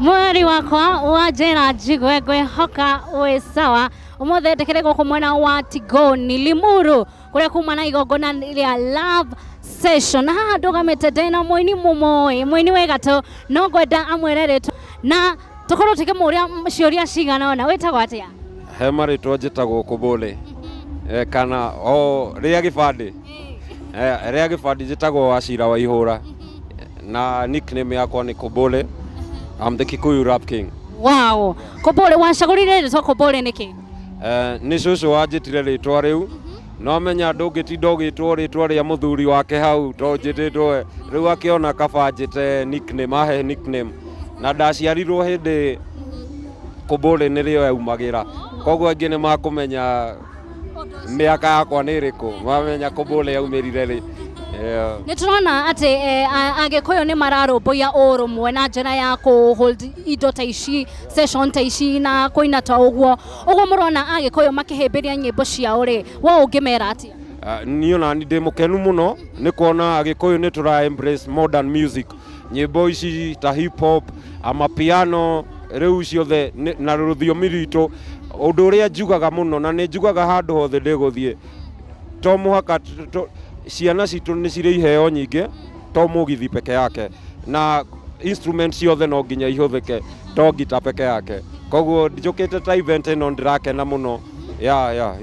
Mweri wakwa wa njera njigwe ngwihoka wĩ sawa. Ũmũthĩ ndĩkĩrĩ gũkũ mwena wa Tigoni, Limuru, kũrĩa kuma na igongona rĩa Love Session. Na haha ndũgamĩte ndĩna mũini mũmoĩ, mũini wĩ gatũ, no ngwenda amwĩre rĩtwa na tũkorwo tũkĩmũria ciũria cigana ũna. Wĩtagwo atĩa? He marĩtwa, njĩtagwo Kũbũlĩ, kana o rĩa gĩbandĩ, rĩa gĩbandĩ njĩtagwo Wacira wa Ihũra na nickname yakwa nĩ Kũbũlĩ. I'm the Kikuyu Rap King. Wow. Kũbũlĩ, wacagũrire rĩtwa Kũbũlĩ nĩkĩ? Nĩ cũcũ wanjĩtire rĩtwa rĩu. No menya ndũngĩtinda ũgĩtwo rĩtwa rĩa mũthuri wake hau to njĩtĩtwo rĩu, akĩona kaba njĩte nickname, ahe nickname, na ndaciarirwo hĩndĩ Kũbũlĩ nĩrĩo yaumagĩra, koguo aingĩ nĩ makũmenya mĩaka yakwa nĩ ĩrĩkũ mamenya Kũbũlĩ yaumĩrire rĩ. Yeah. Nĩ tũrona atĩ Agĩkũyũ nĩ mararũmbũiya ũrũmwe na njĩra ya kũ hold indo ta ici, session ta ici na kũina ta ũguo. Ũguo mũrona Agĩkũyũ makĩhĩmbĩria nyĩmbo ciao rĩ, we ũngĩmera atĩa? Niĩ ona ndĩ mũkenu mũno nĩ kuona Agĩkũyũ nĩ tũra embrace modern music, nyĩmbo ici ta hip hop, amapiano, rĩu ciothe na rũthiomi rwitũ. Ũndũ ũrĩa njugaga mũno na nĩ njugaga handũ hothe ndĩgũthiĩ, to mũhaka ciana citũ nĩ cirĩ iheo nyingĩ, to mũgithi peke yake na instrument ciothe no nginya ihũthĩke, to ngita peke yake. Koguo njũkĩte ta event ĩno, ndĩrakena mũno ya.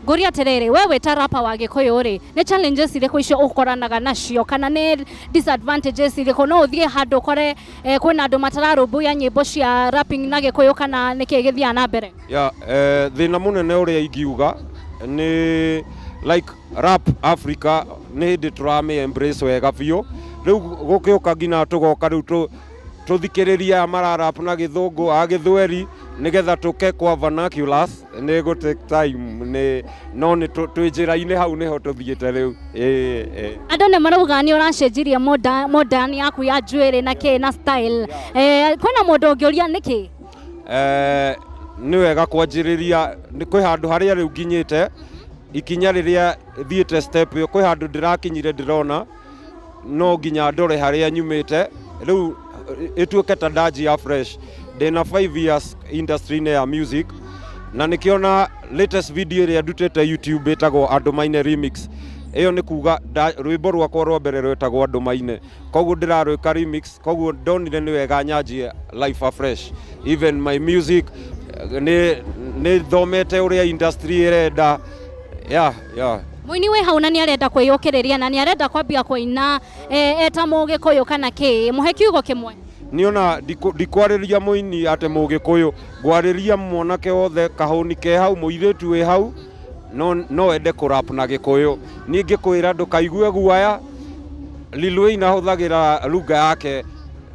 Ngũria atĩrĩrĩ, we wĩ ta rapper wa Gĩkũyũ rĩ, nĩ challenges irĩkũ icio ũkoranaga nacio kana nĩ disadvantages irĩkũ? No ũthiĩ handũ ũkore kwĩna andũ matararũmbũiya nyĩmbo cia rapping na Gĩkũyũ, kana nĩkĩ gĩthiaga na mbere? Ya, thĩna mũnene ũrĩa ingiuga nĩ like rap Africa nĩ hĩndĩ tũramĩ embrace wega biũ. Rĩu gũkĩũka nginya tũgoka rĩu tũthikĩrĩrie aya mararap na Gĩthũngũ a Gĩthweri nĩgetha tũke kwa vernaculars, nĩ gũ take time, nĩ no nĩ twĩ njĩra-inĩ, hau nĩho tũthiĩte rĩu, ĩĩ. Andũ nĩ marauga nĩ ũracenjirie modern yaku ya njuĩrĩ na kĩ na style. Kwĩna mũndũ ũngĩũria nĩkĩ? Nĩ wega kwanjĩrĩria nĩ kwĩ handũ harĩa rĩu nginyĩte ikinya rĩrĩa thiĩte step ĩyo, kwĩ handũ ndĩrakinyire, ndĩrona no nginya ndore harĩa nyumĩte, rĩu ĩtuĩke ta ndanjia fresh. Ndĩna 5 years industry-inĩ ya music na nĩkĩo na latest video ĩrĩa ndutĩte YouTube ĩtagwo Andũ Maine Remix. Ĩyo nĩ kuga rwĩmbo rwakwa rwa mbere rwetagwo Andũ Maine, koguo ndĩrarwĩka remix. Koguo ndonire nĩ wega nyanjie life afresh, even my music nĩ thomete ũrĩa industry ĩrenda, yeah. Mũini wĩ hau na nĩ arenda kwĩyũkĩrĩria na nĩ arenda kwambia kũina eta Mũgĩkũyũ kana kĩ, mũhe kiugo kĩmwe. Niona ndikwarĩria mũini atĩ Mũgĩkũyũ, ngwarĩria mwanake wothe, kahũni ke hau, mũirĩtu wĩ hau no ende kũrap na Gĩkũyũ. Niĩ ngĩkwĩra ndũkaigue guaya. Lil Wayne ahũthagĩra lugha yake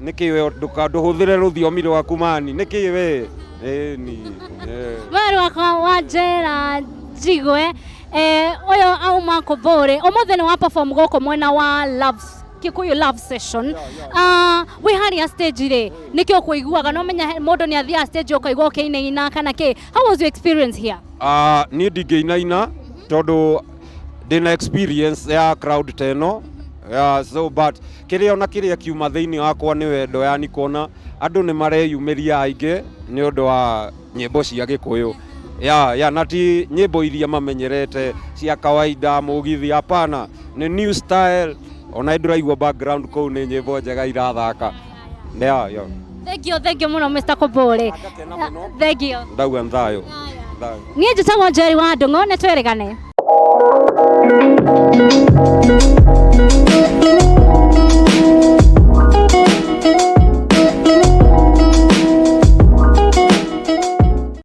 nĩkĩ? We ndũhũthĩre rũthiomi rwaku mani nĩkĩ we? Ĩni. Mweri wakwa wa njera njigwe, ũyũ auma Kũbũrĩ. Ũmũthĩ nĩ wa perform gũkũ mwena wa Love Kikuyu Love Session. Wĩ harĩa stage rĩ, nĩkĩ ũkũiguaga? No menya mũndũ nĩ athiaga stage ũkaigua ũkĩinaina kana kĩ? How was your experience here? Niĩ ndingĩinaina tondũ ndĩna experience ya crowd ta ĩno, yeah, so but kĩrĩa ona kĩrĩa kiuma thĩinĩ wakwa nĩ wendo, yani kuona andũ nĩ mareyumĩria aingĩ nĩ ũndũ wa nyĩmbo cia Gĩkũyũ ya na ti nyĩmbo iria mamenyerete cia kawaida, mũgithi, hapana, nĩ new style. Ona ndĩraigua background kũu nĩ nyĩmbo njega irathaka, yeah. Thank you, thank you mũno, Mr. Kũbũrĩ. Ngakena mũno. Thank you. Ndauga thayũ thayũ. Niĩ njĩtagwo Njeri wa Ndũng'ũ, nĩ twĩrĩgane.